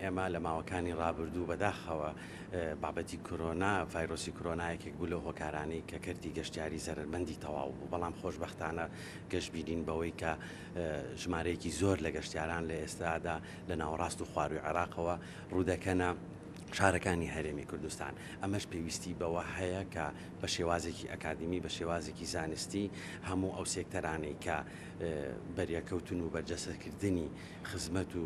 ئێمە لە ماوەکانی ڕابردوو بەداخەوە بابەتی کۆرۆنا، ڤایرۆسی کۆرۆنا یەکێک بوو لەو هۆکارانەی کە کەرتی گەشتیاری زەرەرمەندی تەواو بوو، بەڵام خۆشبەختانە گەشبینین بەوەی کە ژمارەیەکی زۆر لە گەشتیاران لە ئێستادا لە ناوەڕاست و خوارووی عێراقەوە ڕوودەکەنە شارەکانی هەرێمی کوردستان. ئەمەش پێویستی بەوە هەیە کە بە شێوازێکی ئەکادیمی، بە شێوازێکی زانستی هەموو ئەو سێکتەرانەی کە بەریەکەوتن و بەرجەستەکردنی خزمەت و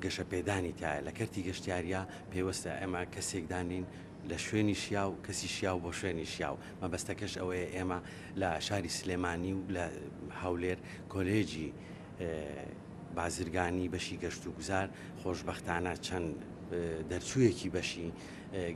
گەشەپێدانی تایە لە کەرتی گەشتیاریە پێوەستە ئێمە کەسێک دانین لە شوێنی شیاو کەسی شیاو بۆ شوێنی شیاو مەبەستەکەش ئەوەیە ئێمە لە شاری سلێمانی و لە هەولێر کۆلێجی بازرگانی بەشی گەشت و گوزار خۆشبەختانە چەند دەرچوویەکی بەشی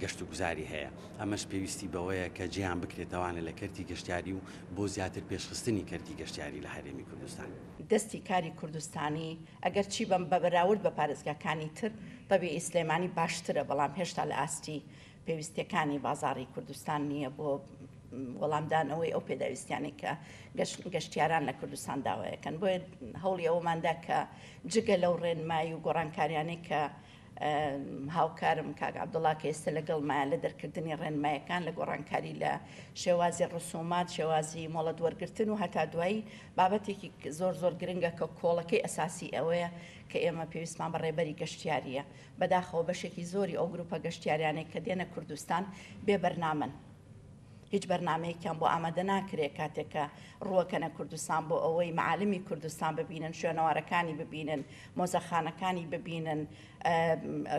گەشت و گوزاری هەیە ئەمەش پێویستی بەوەیە کە جیان بکرێتەوانە لە کەرتی گەشتیاری و بۆ زیاتر پێشخستنی کەرتی گەشتیاری لە هەرێمی کوردستان. دەستی کاری کوردستانی ئەگەر چی بەم بە بەراورد بە پارێزگاکانی تر تەبیعی سلێمانی باشترە بەڵام هێشتا لە ئاستی پێویستیەکانی بازاڕی کوردستان نییە بۆ وەڵامدانەوەی ئەو پێداویستیانەی کە گەشتیاران لە کوردستان داوایەکەن بۆیە هەوڵی ئەوەماندا کە جگە لەو ڕێنمایی و گۆڕانکاریانەی کە هاوکارم کاک عەبدوڵا کە ئێستا لەگەڵمایە لە دەرکردنی ڕێنمایەکان لە گۆڕانکاری لە شێوازی ڕسومات، شێوازی مۆڵەت وەرگرتن و هەتا دوایی، بابەتێکی زۆر زۆر گرنگە کە کۆڵەکەی ئەساسی ئەوەیە کە ئێمە پێویستمان بە ڕێبەری گەشتیارییە. بەداخەوە بەشێکی زۆری ئەو گروپە گەشتیاریانەی کە دێنە کوردستان بێ بەرنامەن. هیچ بەرنامەیەکیان بۆ ئامادە ناکرێت کاتێک کە ڕووەکەنە کوردستان بۆ ئەوەی مەعالمی کوردستان ببینن، شوێنەوارەکانی ببینن، مۆزەخانەکانی ببینن،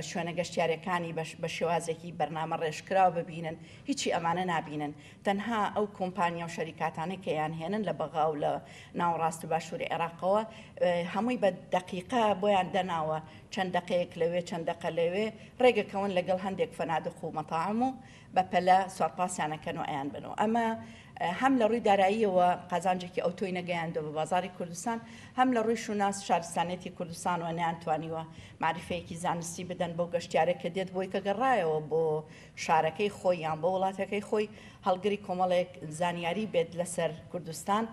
شوێنە گەشتیارەکانی بە شێوازێکی بەرنامە ڕێژکراو ببینن، هیچی ئەمانە نابینن. تەنها ئەو کۆمپانیا و شەریکاتانەی کە یان هێنن لە بەغا و لە ناوەڕاست و باشووری عێراقەوە هەمووی بە دەقیقە بۆیان دەناوە، چەند دەقەیەک لەوێ چەند دەقە لەوێ، ڕێگەکەون لەگەڵ هەندێک فەنادق و مەتاعم و بە پەلە سوارپاسیان ئەکەن و ئەیانبەن و ئەمە هەم لە ڕووی داراییەوە قازانجێکی ئەوتۆی نەگەیاندووە بە بازاڕی کوردستان، هەم لە ڕووی شوناس شارستانیەتی کوردستانەوە نەیانتوانیوە مەعریفەیەکی زانستی بدەن بەو گەشتیارە کە دێت بۆی کە گەڕایەوە بۆ شارەکەی خۆی یان بۆ وڵاتەکەی خۆی هەڵگری کۆمەڵێک زانیاری بێت لەسەر کوردستان.